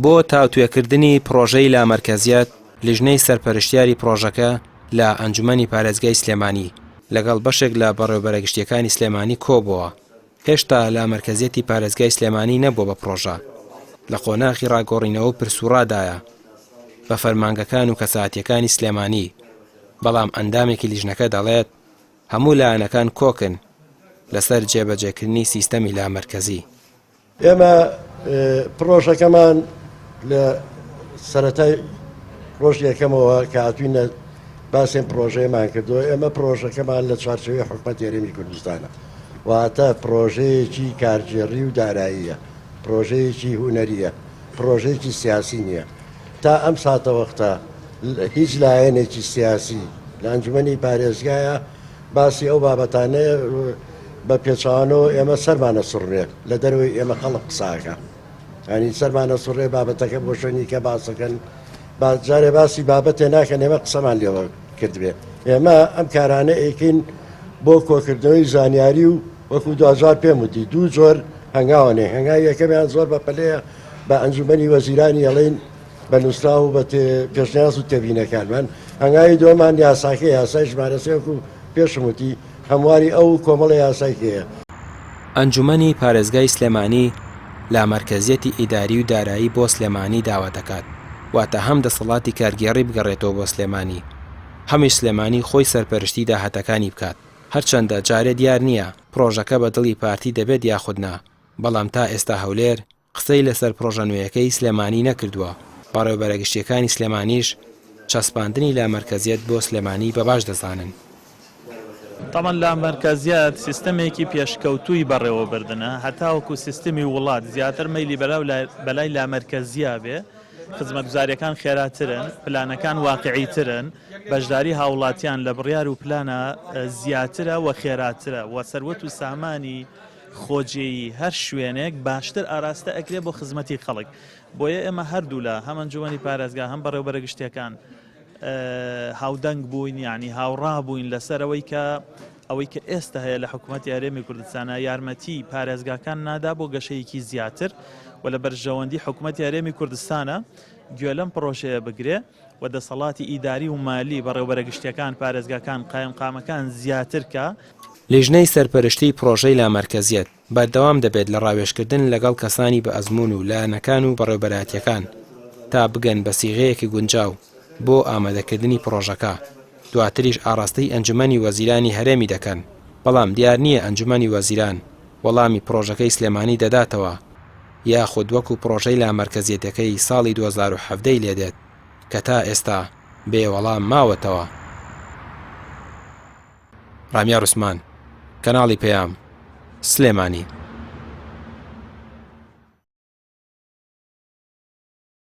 بۆ تاوتوێکردنی پڕۆژەی لامەرکەزیەت، لیژنەی سەرپەرشتیاری پڕۆژەکە لە ئەنجومەنی پارێزگای سلێمانی لەگەڵ بەشێک لە بەڕێوبەرە گشتیەکانی سلێمانی کۆبۆوە. هێشتا لامەرکەزیەتی پارێزگای سلێمانی نەبووە بە پڕۆژە، لە قۆناغی ڕاگۆڕینەوە و پرسوڕادایە بە فەرمانگەکان و کەسایەتیەکانی سلێمانی، بەڵام ئەندامێکی لیژنەکە دەڵێت، هەموو لایەنەکان کۆکن لەسەر جێبەجێکردنی سیستەمی لامەرکەزی. ئێمە پڕۆژەکەمان لە سەرەتای ڕۆژی یەکەمەوە کە هاتوینە باسێن پڕۆژەیەمان کردووە، ئێمە پڕۆژەکەمان لە چوارچێوەی حکومەتی هەرێمی کوردستانە، واتە پڕۆژەیەکی کارگێڕی و داراییە، پڕۆژەیەکی هونەرییە، پڕۆژەیەکی سیاسی نییە. تا ئەم ساتەوەختە هیچ لایەنێکی سیاسی لە ئەنجومەنی پارێزگایە باسی ئەو بابەتانەیە بە پێچەوانەوە ئێمە سەرمانە سڕێ لە دەرەوەی ئێمە خەڵک قساکە ینی سەرمانە سڕێ بابەتەکە بۆ شوێنی کە باسەکەن با جارێ باسی بابەتێ ناکەن ئێمە قسەمان لێوە کردبێ ئێمە ئەم کارانە ئەیکەین بۆ کۆکردنەوەی زانیاری و وەکو دوجار پێم وتی دوو جۆر هەنگاوانێ هەنگاوی یەکەمیان زۆر بە پەلەیە بە ئەنجومەنی وەزیرانی ئەڵێین بە نووسراو و بە پێشنیاز و تێبینەکانمان هەنگاوی دووەمان یاساکە یاسای ژمارە سێ وەکو پێشم وتی هەمواری ئەو کۆمەڵە یاسای هەیە. ئەنجومەنی پارێزگای سلێمانی لامەرکەزیەتی ئیداری و دارایی بۆ سلێمانی داوا دەکات، واتە هەم دەسەڵاتی کارگێڕی بگەڕێتەوە بۆ سلێمانی، هەمیش سلێمانی خۆی سەرپەرشتی داهاتەکانی بکات، هەرچەندە جارێ دیار نییە پڕۆژەکە بە دڵی پارتی دەبێت یاخود نا، بەڵام تا ئێستا هەولێر قسەی لەسەر پڕۆژە نوێیەکەی سلێمانی نەکردووە، بەڕێوەبەرە گشتییەکانی سلێمانیش چەسپاندنی لامەرکەزیەت بۆ سلێمانی بە باش دەزانن. تەبعەن لامەرکەزیەت سیستەمێکی پێشکەوتووی بەڕێوەبردنە، هەتاوەکو سیستمی وڵات زیاتر مەیلی بەلای لامەرکەزییا بێ، خزمەتگوزارییەکان خێراترن، پلانەکان واقیعیترن، بەشداری هاوڵاتیان لە بڕیار و پلانە زیاترە و خێراترە و سەروەت و سامانی خۆجێیی هەر شوێنێک باشتر ئاراستە ئەکرێ بۆ خزمەتی خەڵک. بۆیە ئێمە هەردوولا هەم ئەنجومەنی پارێزگا هەم بەڕێوبەرە گشتیەکان هاودەنگ بووین یانی هاوڕا بووین لەسەر ئەوەی کە ئەوەی کە ئێستا هەیە لە حکوومەتی هەرێمی کوردستانە یارمەتی پارێزگاکان نادا بۆ گەشەیەکی زیاتر و لە بەرژەوەندی حکوومەتی هەرێمی کوردستانە گوێ لەم پڕۆژەیە بگرێ و دەسەڵاتی ئیداری و مالی بەڕێوبەرە گشتیەکان، پارێزگاکان، قایمقامەکان زیاتر کا. لیژنەی سەرپەرشتیی پڕۆژەی لامەرکەزیەت، بەردەوام دەبێت لە ڕاوێژکردن لەگەڵ کەسانی بەئەزموون و لایەنەکان و بەڕێوبەرایەتییەکان تا بگەن بە سیغەیەکی گونجاو بۆ ئامادەکردنی پڕۆژەکە، دواتریش ئاڕاستەی ئەنجومەنی وەزیرانی هەرێمی دەکەن، بەڵام دیار نییە ئەنجومەنی وەزیران وەڵامی پڕۆژەکەی سلێمانی دەداتەوە یاخود وەکو پڕۆژەی لامەرکەزیەتەکەی ساڵی 2017 ی لێدێت کە تا ئێستا بێ وەڵام ماوەتەوە. ڕامیار عوسمان، کەناڵی پەیام، سلێمانی.